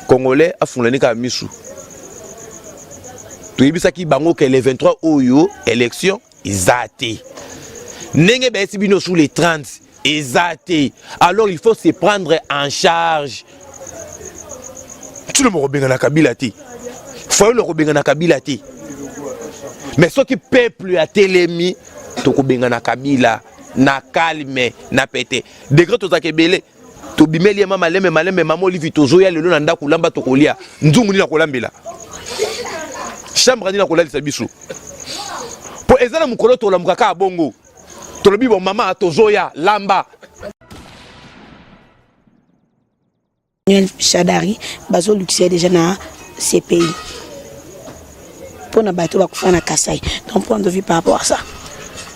Congolais afungolani kaka misu. Toyebisaki bango ke le 23 oyo élection eza te. Ndenge bayesi bino sous les 30 eza te. Alors il faut se prendre en charge. Tshilombo kobengana Kabila te. Fayulu kobengana Kabila te. Mais soki peuple atelemi tokobengana Kabila na calme na pete. Degré tozalaka ebele. Tobimeli ye ma malembe malembe mama Olive tozoya lelo na ndako lamba tokolia. Nzungu nini akolambela? Chambre nini akolalisa biso? Po eza na mokolo tolamuka kaka bongo. Tolobi bon mama tozoya lamba. Emmanuel Shadary bazolukisa ye déjà na CPI mpo na bato bakufa na Kasai. Ton point de vue par rapport à ça?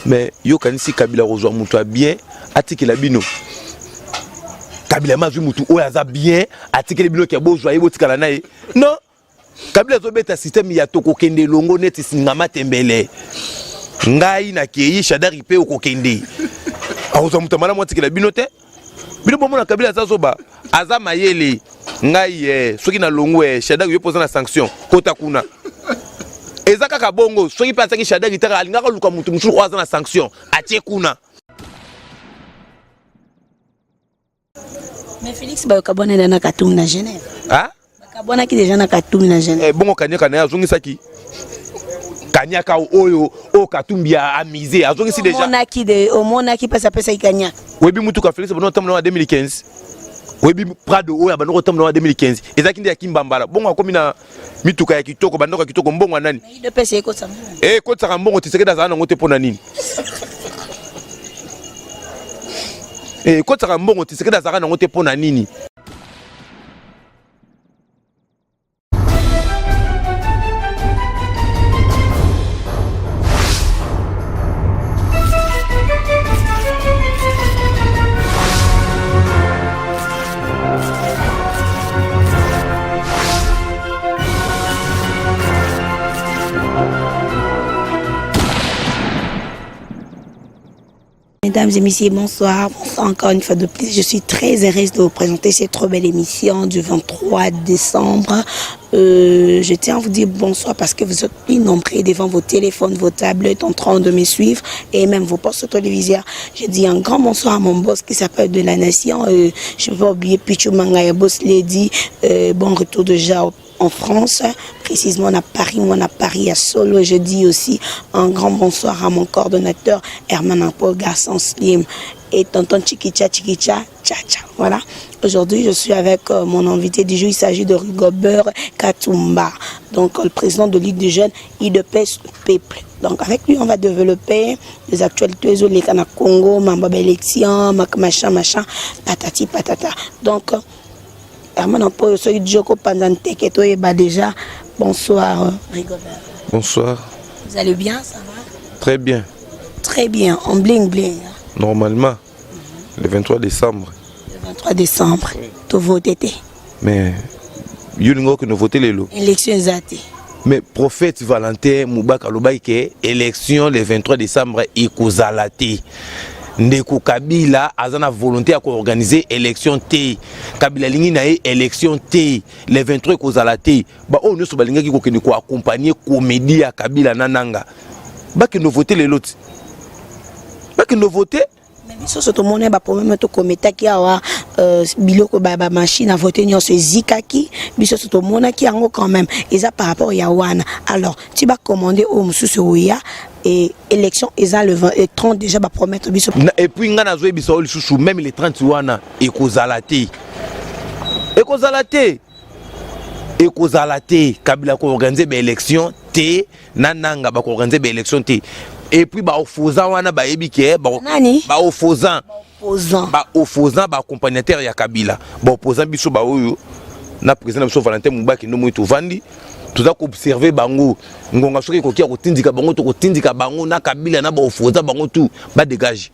Mais yo kanisi Kabila kozwa moto ya bien atikela bino. Kabila ma azwi motu oyo aza bien atikeli bino ke bozwa ye botikala na ye. Non, Kabila azobeta système ya tokokende elongo neti singama tembele. Ngai nakei Shadary mpe okokende. Akozwa moto ya malamu atikela bino te. Bino bomona Kabila aza zoba, aza mayele. Ngai soki nalongwe Shadary yo mpo oza na sanction kota kuna. Eza kaka bongo, soki mpe atiaki Shadary te alingaka luka moto mosusu oyo aza na sanction atie kuna. Mais Félix bayokabwana na Katumbi na Genève. Ah? Bakabwanaki déjà na Katumbi na Genève. Eh, bongo kanyaka na ye azongisaki kanyaka oyo oyo Katumbi a mise azongisi déjà. Omonaki de omonaki pesa apesaki kanyaka. Oyebi mutuka Félix bano otambola na 2015. Oyebi Prado oyo abanda kotambola na 2015. Ezalaki nde ya Kimbambala. Bongo akomi na mituka ya kitoko, bandako ya kitoko, mbongo ya nani? UDPS ekotisa mbongo. Eh, ekotisaka mbongo Tshisekedi azala nango te mpo na nini? Eh, ekotisaka mbongo Tshisekedi azalaka nango te mpo na nini? Mesdames et messieurs, bonsoir. Bonsoir encore une fois de plus. Je suis très heureuse de vous présenter cette trop belle émission du 23 décembre. Je tiens à vous dire bonsoir parce que vous êtes plus nombreux devant vos téléphones, vos tablettes en train de me suivre et même vos postes téléviseurs. Je dis un grand bonsoir à mon boss qui s'appelle de la Nation. Je ne vais pas oublier Pichu Mangaya, boss Lady. Bon retour déjà en France, précisément à Paris, moi à Paris à Solo. Je dis aussi un grand bonsoir à mon coordonnateur Herman Paul Garçon Slim et tonton Chikicha Chikicha Chacha. Voilà. Aujourd'hui, je suis avec mon invité du jour. Il s'agit de Rigobert Katumba, donc le président de Ligue des jeunes UDPS Peuple. Donc avec lui, on va développer les actualités sur les canaux Congo, mamba élection, machin, machin, patati patata. Donc Herman Mpoyo, soki Djoko Pandanteke, toyeba déjà. Bonsoir Rigobert. Bonsoir. Vous allez bien, ça va? Très bien. Très bien, en bling bling. Normalement, le 23 décembre. Le 23 décembre, oui. Tu votes. Mais, yo lingo que nous voter lelo. Élection eza te. Mais prophète Valentin Mubaka alobaki ke élection le 23 décembre ekozala te. Ndeko Kabila aza na volonté ya koorganiser élection te. Kabila alingi na ye élection te. Le 23 ekozala te. Ba oyo nyonso balingaki kokende koaccompagner comédie ya Kabila na Nanga. Bakende voter lelo ti. Bakende voter. Mais biso so tomoni ba problème tokometaki awa biloko ba ba machine à voter nyonso ezikaki, biso so tomonaki yango quand même eza par rapport ya wana. Alors tu vas commander oyo mosusu oya et élection eza le 20 et 30 déjà ba promettre biso. Et puis nga nazoyebisa oyo lisusu même les 30 wana ekozala te. Ekozala te. Ekozala te. Kabila ko organiser ba élection te na Nanga ba ko organiser ba élection te. Et puis ba opposant wana bayebi ke ba Nani? Ba opposant. Opposant. Ba opposant ba accompagnateur ya Kabila. Ba opposant biso ba oyo na président biso Valentin Mubaki ndo moto vandi. Toza ko observer bango ngonga soki ekoki ya kotindika bango, to kotindika bango na Kabila na ba opposant bango tout ba dégage.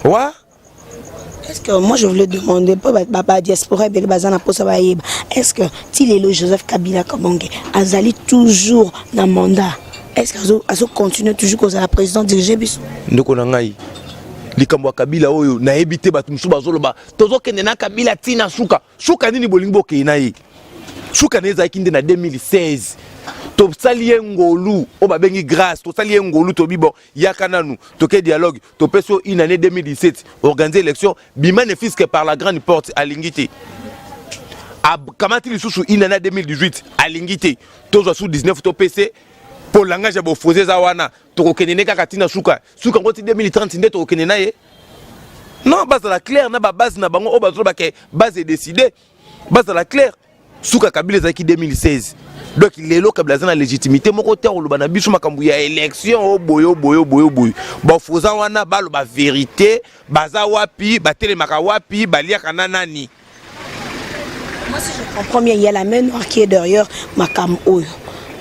Wa Est-ce que moi je voulais demander pour ba ba diaspora ebele baza na posa bayeba, est-ce que ti lelo Joseph Kabila Kabange azali toujours na mandat, est-ce que azo continuer toujours kozala président diriger biso? Ndeko na ngai, Likambo ya Kabila oyo nayebi te, bato mosusu bazoloba tozokende na Kabila ntina suka suka nini, bolingi bokei na ye suka na ye ezalaki nde na 2016. Tosali ye ngolu oyo babengi grâce, tosali ye ngolu, tobi bon, yaka nanu toke dialogue, topesi yo une année 2017, organiser élection, bima ne fût-ce que par la grande porte. Alingi te. Akamati lisusu une année 2018, alingi te. Tozwa su 19, topese mpo langage ya bofoze eza wana. Tokokende nde kaka ntina suka suka yango ti 2030 nde tokokende na ye. Non, bazala clair na babase na bango oyo bazoloba ke base edécider, bazala clair. Suka Kabila ezalaki 2016. Donc lelo Kabila aza na légitimité moko te koloba na biso makambo ya élection. Oyo boye, oyo boye, oyo boye, oyo boye, bafoza wana baloba vérité. Baza wapi? Batelemaka wapi? Baliaka na nani? Moi, si je comprends bien, il y a la main noire qui est derrière makambo oyo.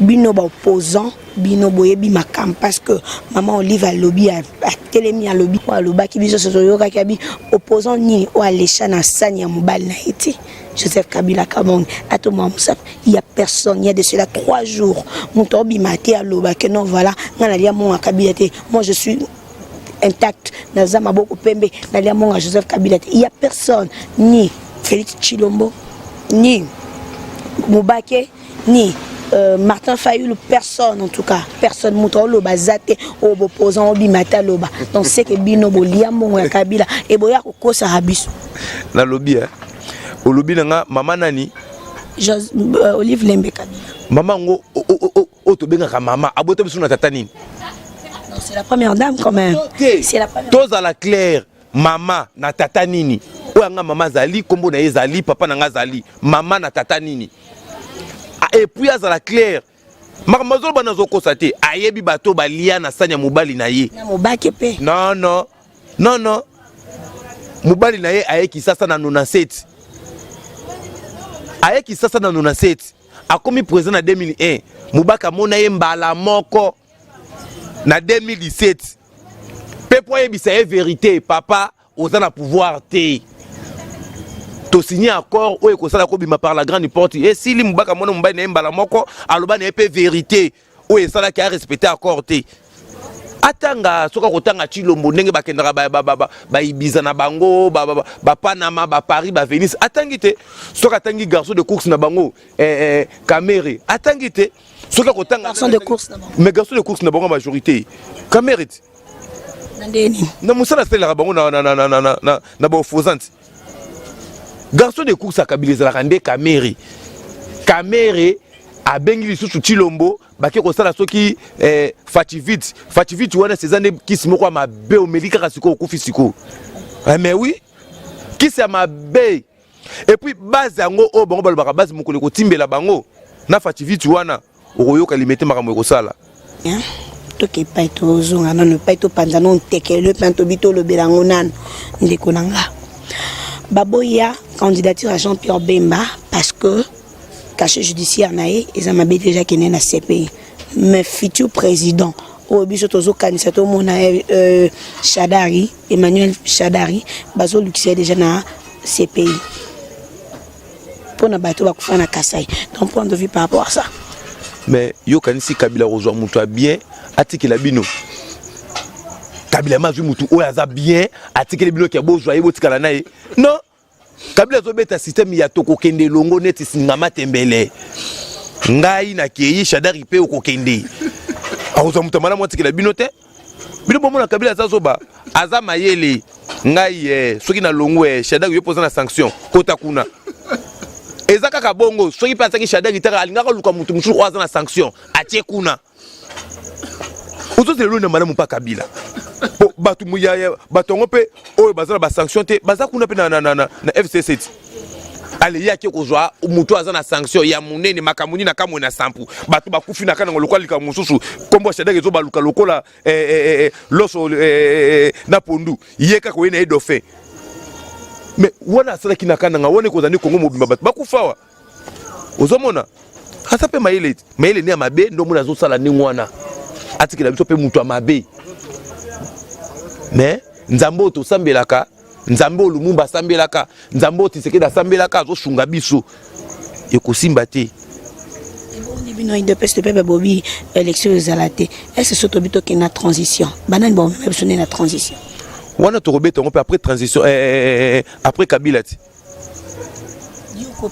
Bino ba opposant, bino boyebi makambo, parce que maman Olive alobi, atelemi, alobi, alobaki, biso toyokaki, abi opposant nini oyo alesha na sani ya mobali na ye te, Joseph Kabila Kabange, Atoma Moussa? Il y a personne. Il y a de cela 3 jours, moto obima te, aloba que non, voilà, nga nalia monga Kabila te, moi je suis intact, naza maboko pembe, nalia monga Joseph Kabila te. Il y a personne, ni Félix Tshilombo, ni Mubake, ni Martin Fayulu, personne en tout cas, personne. Moto oloba aza te. Oyo boposant obima te, aloba. Donc c'est que bino bolia mbongo ya Kabila eboya kokosaka biso. Nalobi eh. Olobi na nga mama nani? Olive Lembe Kabila. Mama yango oyo tobengaka mama, abota biso na tata nini? Non, c'est la première dame quand même. C'est la première. Tozala clair, mama na tata nini? Oyo anga mama azali, nkombo na ye ezali, papa na nga azali mama na tata nini? Ah, et puis azala clair, makambo azoloba nazokosa te. Ayebi bato balia na sani ya mobali na ye. Na Mobake mpe. Non, non, non, non, mobali na ye aye Kisasa na 97, aye Kisasa na 97, akomi président na 2001. Mobaki amona ye mbala moko na 2017 mpe mpo ayebisa ye vérité: "Papa, oza na pouvoir te, tosigné accord oyo ekosala kobima par la grande porte." Esili. Mobaki amona mobali na ye mbala moko, aloba na ye mpe vérité oyo esalaki arespecte accord te. Atanga soki akotanga Tshilombo ndenge bakendaka baibiza na bango, bapanama, baparis, bavenise, atangi te. Soki atangi garçon de course na bango, Kamerhe, atangi te. Soki akotanga Garçon de course na bango? Mais garçon de course na bango majorité, Kamerhe ti. Na ndenge nini? Na mosala asalelaka bango na baopposante. Garçon de course ya Kabila ezalaka nde Kamerhe. Kamerhe abengi lisusu Tshilombo, bake kosala soki Fatshivit. Fatshivit wana seza nde kisi moko ya mabe, omeli kaka sikoyo okufi sikoyo. Eh, mais oui, kisi ya mabe. Et puis base yango oyo bango balobaka base, mokolo ekotimbela bango na Fatshivit wana, okoyoka limete makambo ekosala. Hein? Toke epai, tozonga nano epai, topanza nano ntekelo mpe tobi tolobela yango nano. Ndeko na nga, baboya candidature ya Jean Pierre Bemba parce que cachet judiciaire na ye eza mabe, déjà kende na CPI. Mais futur président oyo biso tozokanisa tomona, Shadari, Emmanuel Shadari, bazolukisa ye déjà na CPI mpona bato bakufa na Kasai. Donc point de vue par rapport à ça? Mais yokanisi Kabila kozwa moto ya bien atikela bino? Kabila ma azwi motu oyo aza bien, atikeli bino ke bozwa ye, botikala na ye? Non, Kabila azobeta système ya tokokende elongo neti singama tembele. Ngai nakei, Shadari mpe okokende. Akozwa moto ya malamu atikela bino te. Bino bomona Kabila aza zoba? Aza mayele. Ngai soki nalongwe, Shadari, yo mpo oza na sanction, kota kuna. Eza kaka bongo. Soki mpe azaki Shadari taka, alingaka luka motu mosusu oyo aza na sanction, atie kuna. Ozozela eloni na malamu mpa Kabila? Po bato bato yango mpe oyo baza na basanction te, baza kuna mpe na FCC ti. Ale ye ake kozwa moto aza na sanction ya monene. Makambo nini? Akamwe na sampu bato bakufi na kanango lokola likambo mosusu. Nkombo ya Shadari ezobaluka lokola loso na pondu. Ye kaka oye na ye dauphin. Mais wana asalaki na Kananga wana, ekozala nde Kongo mobimba bato bakufa wa. Ozomona aza mpe mayele, mayele nde ya mabe nde omona azosala ndenge wana. Atikela biso mpe moto ya mabe. Mais Nzambe oyo tosambelaka, Nzambe oyo Lumumba asambelaka, Nzambe oyo Tshisekedi asambelaka, azosunga biso, ekosimba te. Eboni bino UDPS mpe babobi élection ezala te. Est ce so tobi tokende na transition, banani bamema biso nde na transition? Wana tokobeta yango mpe après transition, après Kabila ti.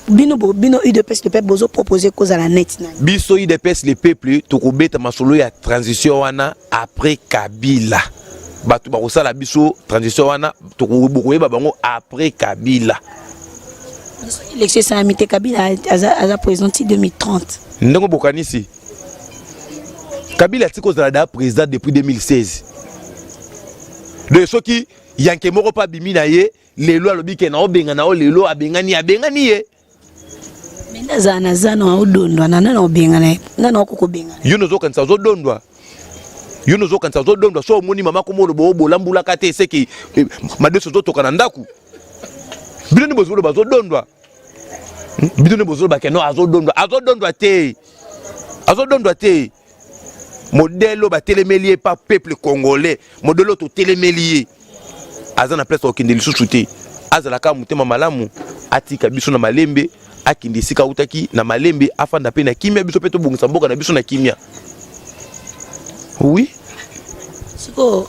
Bino bino UDPS le peuple bozo proposer kozala net na biso. UDPS le peuple, tokobeta masolo ya transition wana après Kabila. Bato bakosala biso transition wana, bokoyeba bango après Kabila. Élection esalami te, Kabila aza président ti 2030. Ndenge bokanisi, Kabila ati kozala da président depuis 2016. Donc soki yanke moko mpe abimi na ye lelo, alobi ke na obenga na o lelo, abengani, abengani ye. Me nde azala na zana aodondwa na nani obengana ye, nani akoki kobengana? Yo nozokanisa azodondwa, yo nozokanisa azodondwa. So omoni mama komo oloba obolambulaka te, eseki madeso ozotoka na ndako. Bino nde bozoloba azodondwa. Bino nde bozoloba ke no azodondwa. Azodondwa te, azodondwa te. Modèle oyo batelemeli ye pa peuple congolais, modèle oyo totelemeli ye, aza na place akokende lisusu te. Azala kaka motema malamu, atika biso na malembe, akende esika autaki na malembe, afanda mpe na kimia, biso mpe tobongisa mboka na biso na kimia, oui. Sikoyo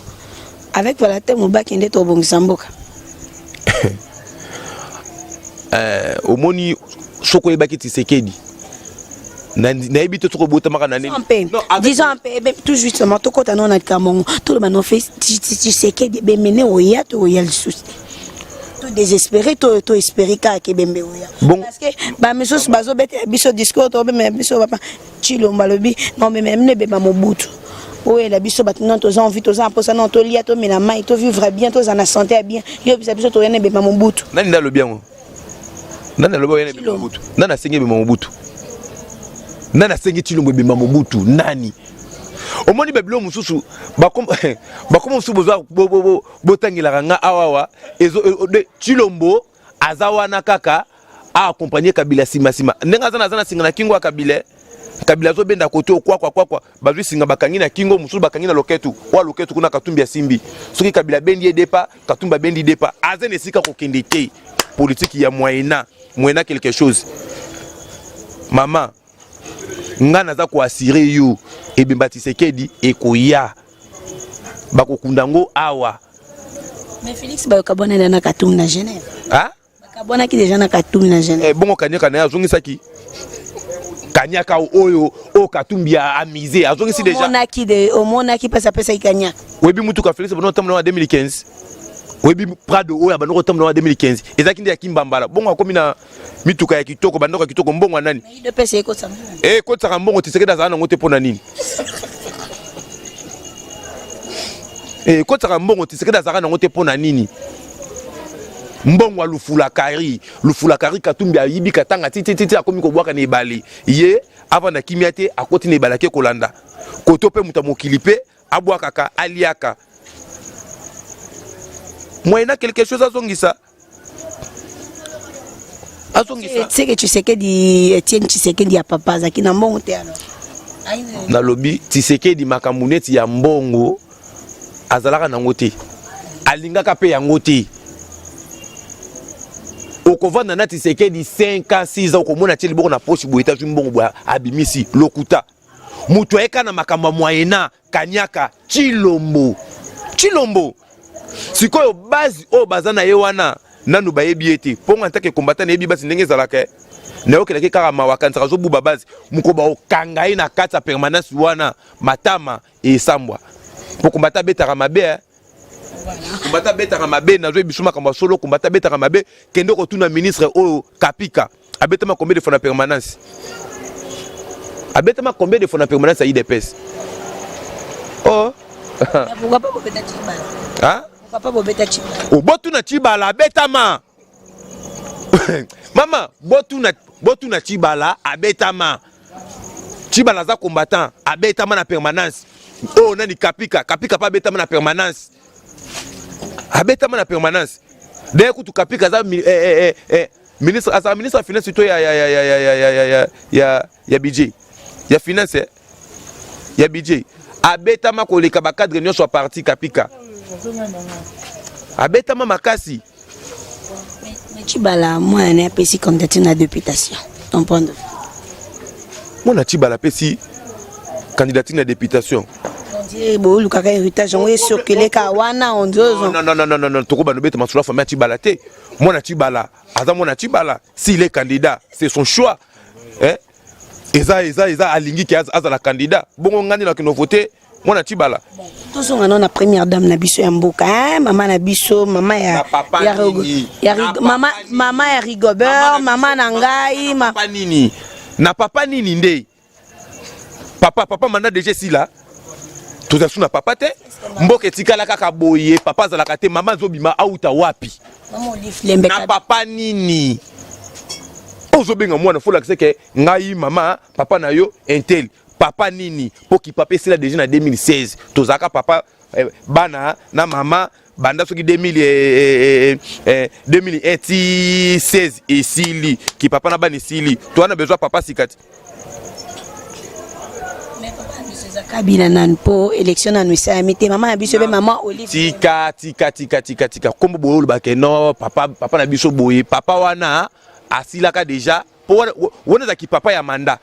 avec Valentin Mobaki nde tobongisa mboka? Omoni, soki oyebaki Tshisekedi, nayebi te soki obotamaka na nini. Disons mpe tout justement, tokɔta nao na likambo yango, toloba no fe Tshisekedi ebemene oya to oya lisusu te, to désespéré to espérer kaka ke ebembe oya? Bon. Parce que bamisusu bazobetela biso discours, tobemela biso papa Tshilombo alobi na omemela bino ebemba Mobutu, oyela biso bato. Non, toza envie, toza na mposa, non, tolia, tomela mai, tovivre bien, toza na santé ya bien. Yo bisa biso toya na ebemba Mobutu. Nani nde alobi yango? Nani alobi oya na ebemba Mobutu? Nani asengi ebemba Mobutu? Nani asengi Tshilombo ebemba Mobutu? Nani? Omoni, babilo mosusu bakoma mosusu bozwa botangelaka nga awawa. Tshilombo aza wana kaka aaccompagne Kabila nsima nsima, ndenge aza na singa na kingo ya Kabila. Kabila azobenda kote okwakwa kwakwa, bazwi singa, bakangi na kingo, mosusu bakangi na loketu oyo loketu kuna. Katumbi asimbi, soki Kabila abendi ye depa, Katumbi abendi depa, aza na esika kokende te. Politike ya moyena quelque chose. Mama, nga naza koassurer yo, ebemba Tshisekedi ekoya, bakokunda yango awa. Mais Félix bayokabwana na Katumbi na Genève. Ah? Bakabwanaki déjà na Katumbi na Genève. Eh, bongo kaniaka na ye azongisaki kaniaka oyo Katumbi amize, azongisi déjà. Omonaki de, omonaki mpasi apesaki kaniaka? Oyebi mutuka Félix bano otambola na 2015? Oyebi Prado oyo abanda kotambola na 2015? Ezalaki nde ya Kimbambala. Bongo akomi na mituka ya kitoko, bandako ya kitoko, mbongo ya nani? UDPS ekotisa mbongo. Ekotisaka mbongo, Tshisekedi azala nango te mpo na nini? Ekotisaka mbongo, Tshisekedi azalaka nango te mpo na nini? Mbongo ya Lufulakari, Lufulakari Katumbi ayibi Katanga titititi, akomi kobwaka na ebale. Ye avanda kimia te, akoti na ebale, ake kolanda koto mpe moto ya mokili mpe abwakaka, aliaka. Moyena quelque chose, azongisa, azongisa. Seke Tshisekedi, Etienne Tshisekedi ya papa azalaki na mbongo te alors? Nalobi Tshisekedi makambo neti ya mbongo azalaka nango te, alingaka mpe yango te. Okovanda na Tshisekedi 5 ans, 6 ans, okomona tie liboko na poche boye, etazwi mbongo boye, abimisi. Lokuta. Moto ayeka na makambo ya moyena kaniaka, Tshilombo. Tshilombo sikoyo, base oyo baza na ye wana, nanu bayebi ye te. Mpongo en tant que combattant nayebi base ndenge ezalaka. Nayokelaki kaka mawa, akanisaka azobuba base. Moko baokanga ye na kati ya permanence wana, matama esambwa, mpo combattant abetaka mabe, eh. Combattant abetaka mabe, nazoyebi biso makambo ya solo. Combattant abetaka mabe. Kende kotuna ministre oyo Kapika, abetama combien de fois na permanence? Abetama combien de fois na permanence ya UDPS? Oh. Pourquoi pas bobeta Tshibala? Hein? Pourquoi pas bobeta Tshibala? Obotuna Tshibala abetama. Mama, botuna, botuna Tshibala abetama. Tshibala aza combattant, abetama na permanence. Oyo nani? Kapika. Kapika mpe abetama na permanence, abetama na permanence. D'ailleurs kutu Kapika aza ministre, azala ministre ya finance to ya budget, ya finance, eh? Ya budget. Abetama koleka bacadre nyonso ya parti. Kapika abetama makasi. Mais Tshibala mwana ne apesi candidature na députation, ton point de vue? Mwana Tshibala apesi candidature na députation? On bolukaka héritage yango ecircule ka wana on non non non non non tokobanda obeta masolo ya famille ya Tshibala te. Mwana Tshibala aza mwana Tshibala, s'il est candidat, c'est son choix, hein? Eza eza eza alingi ke azala candidat, bongo ngani na kino voter mwana Tshibala. Tozonga nano na première dame na biso ya mboka, hein? Mama na biso, mama ya Na papa ya, nini? Ya Na papa mama nini? Mama ya Rigobert, mama na ngai ma... Papa nini? Na papa nini nde papa papa mandat déjà esila, toza su na papa te. Mboka etikala kaka boye, papa azalaka te, mama azobima auta wapi? Mama Olive Lembe. Na papa nini ozobenga mwana folakisa ke ngai mama papa na yo intel? Papa nini? Mpo kipapa esila déjà na 2016. Tozalaka papa bana na mama banda soki 2000, 2001 ti 16 esili, kipapa na bana esili. Toza na besoin papa sika ti. Kabila nanu mpo élection nanu esalami te. Mama na biso mpe, mama Olive. Tika, tika, tika, tika, tika. Kombo boye olobake no papa, papa na biso boye, papa wana asilaka déjà, mpo wana wana ezalaki papa ya mandat.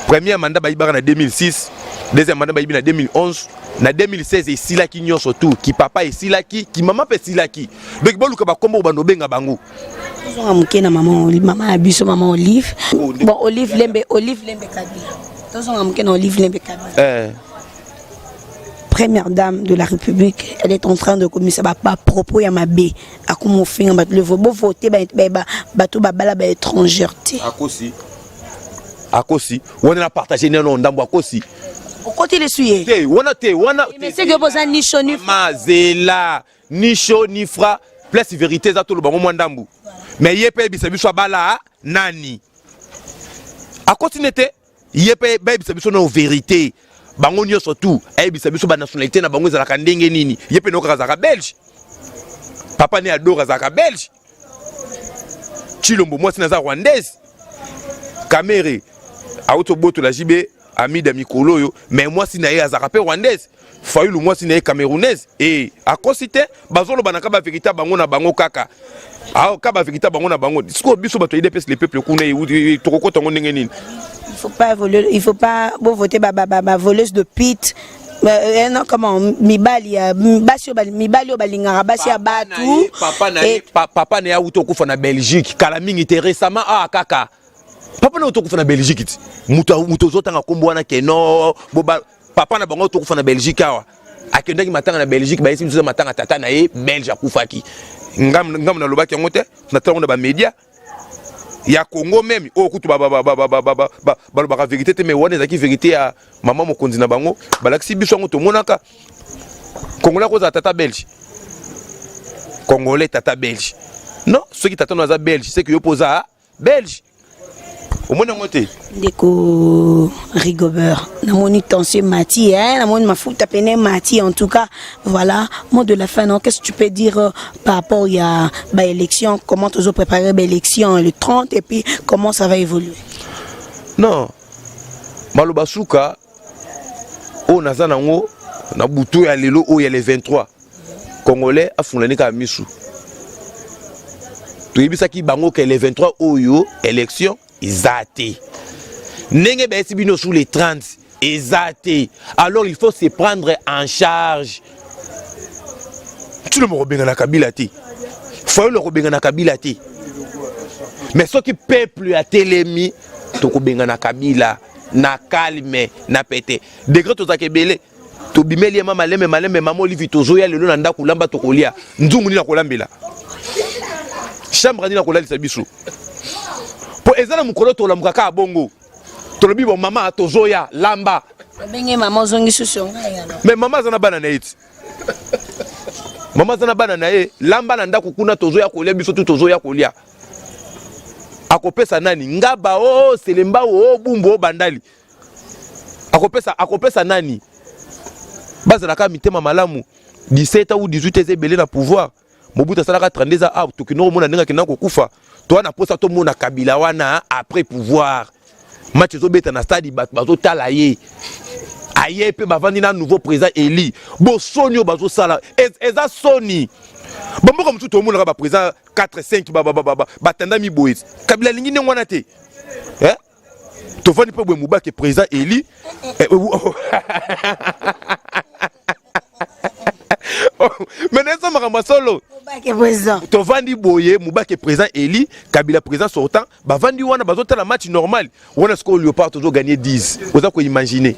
Premier mandat bayibaka na 2006, deuxième mandat bayibi na 2011, na 2016 esilaki nyonso tu. Ki papa esilaki, ki mama mpe esilaki. Donc boluka bakombo bando obenga bango. Tozonga moke na mama Olive, mama na biso, mama Olive. Bon, Olive Lembe, Olive Lembe Kabila. Tozonga moke na Olive Lembe Kabila. Première dame de la République, elle est en train de komisa bapropos ya mabe, akoma ofinga bato levo bovote bato babala baétrangère te. Akosi, akosi wana, na partage nano ndambo, akosi. Okoti lesu ye. Te, wana te, wana. Mais c'est que boza ni chaud ni Mama, zela, ni chaud ni froid, place vérité eza, toloba ngo mwa ndambu. Mais ye mpe yebisa biso abala nani. Akotine te, ye mpe bayebisa biso na vérité. Bango nyonso tu ayebisa biso banationalité na bango ezalaka ndenge nini. Ye mpe nokaka azalaka belge, papa ne adore azalaka belge, Chilombo mwasi naza rwandaise, Kamerhe auti obotola JB Amida mikolo oyo, mais mwasi na ye azalaka mpe rwandaise, Fayulu mwasi na ye camerounaise. E akosi te, bazoloba na ka bavérité bango na bango kaka awa, ka bavérité bango na bango. Sikoyo biso bato ya UDPS, le peuple kuna, tokokota yango ndenge nini? Il faut pas voler, il faut pas bo voter ba ba ba, ba voleuse de pute. Non, comment, mibali ya basi oyo mibali oyo balingaka basi ya bato. Papa na ye, papa na ye awuti okufa na Belgique kala mingi te, récemment awa kaka. Papa na ye otokufa na Belgique ti moto ozotanga nkombo wana ke no papa na bango otokufa na Belgique awa. Akendaki matanga na Belgique, bayesi biso matanga tata na ye belge akufaki. Ngambo nalobaki yango te, natango na bamédia ya Congo même oyo kutu balobaka vérité te, mais wana ezalaki vérité ya mama mokonzi na bango. Balakisi biso yango, tomonaka. Congolais akozala tata belge? Congolais tata belge? Non. Soki tata no aza belge, c'est que yo mpo oza belge. Omoni yango te. Ndeko Rigobert, namoni tension mati, hein, namoni mafuta pene mati. En tout cas, voilà, mot de la fin, non? Qu'est-ce que tu peux dire par rapport à ba élection, comment tu préparer ba élection le 30 et puis comment ça va évoluer? Non, maloba suka oyo naza nango na butu ya lelo oyo ya le 23, congolais afungolani kaka misu. Toyebisaki bango ke le 23 oyo élection eza te, ndenge bayesi bino sous les 30 eza te. Alors il faut se prendre en charge. Tino mokobengana Kabila te, Fayulu akobengana Kabila te, mais soki peuple atelemi, tokobengana Kabila na calme na pete degré. Tozalaka ebele, tobimeli ye ma malembe malembe. Mama Olive, tozoya lelo na ndako, lamba tokolia. Nzungu nini akolambela? Chambre nini akolalisa biso? Mpo eza na mokolo tolamuka kaka bongo, tolobi bo mama tozoya, lamba. Obenge mama, ozongi susu ngai. Mais mama aza na bana na ye ti, mama aza na bana na ye. Lamba na ndako kuna, tozoya kolia biso tu, tozoya kolia. Akopesa nani? Ngaba o Selemba o Bumbu o Bandali, akopesa, akopesa nani? Bazalaka mitema malamu. 17 ans ou 18 eza ebele na pouvoir. Mobutu asalaka 32 ans. Ah, tokende komona ndenge akenda kokufa. Toa na posa tomona Kabila wana après pouvoir, match ezobeta na stade, bato bazotala ye, aye mpe bavandi na nouveau président eli. Bosoni oyo bazosala eza soni. Bamboka mosusu tomonaka baprésident 4 5 batandami boye. Kabila alingi ndenge wana te, eh? Tovandi mpe boye, Mubake président élu. Eh, oh, mais naza makambo ya solo. Tovandi boye, Mubake président élu, Kabila président sortant, bavandi wana bazotala match normal wana. Sikoyo Léopard tozogagner 10, oza koimaginer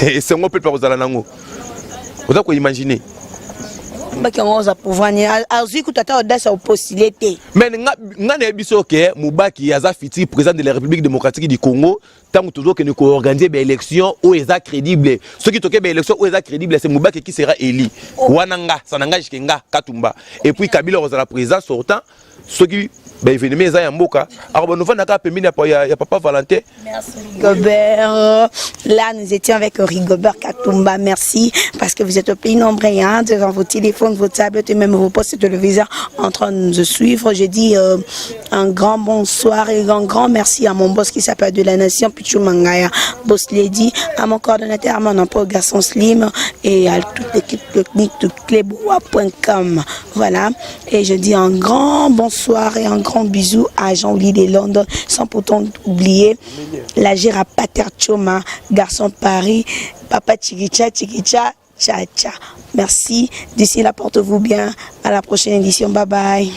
esengo mpe mpe kozala nango, oza koimaginer. Mubake yango oza pouvoir ni azwi kutu ata audace apostuler te. Mais nga nayebi so ke Mubaki aza futur président de la République démocratique du Congo. Ntango tozokende koorganiser baélection oyo eza crédible, soki toke baélection oyo eza crédible, c'est Mubaki qui sera élu. Wana nga, ça n'engage ke nga Katumba. Et puis Kabila kozala président sortant. Soki baévénement eza ya mboka, alors banovandaka pembeni ya papa Valentin. Merci Rigobert. Là, nous étions avec Rigobert Katumba. Merci parce que vous êtes au plus nombreux, hein, devant vos téléphones, vos tablettes et même vos postes téléviseurs en train de nous suivre. Je dis un grand bonsoir et un grand merci à mon boss qui s'appelle de la Nation, Pichou Mangaya, Boss Lady, à mon coordonnateur, à mon emploi, Garçon Slim et à toute l'équipe technique de cleboa.com. Voilà. Et je dis un grand bonsoir et un grand bisou à Jean-Louis de Londres, sans pourtant oublier la Gérard Pater Choma, garçon Paris, Papa Chikicha, Chikicha, Cha Cha. Merci. D'ici là, portez-vous bien. À la prochaine édition. Bye bye.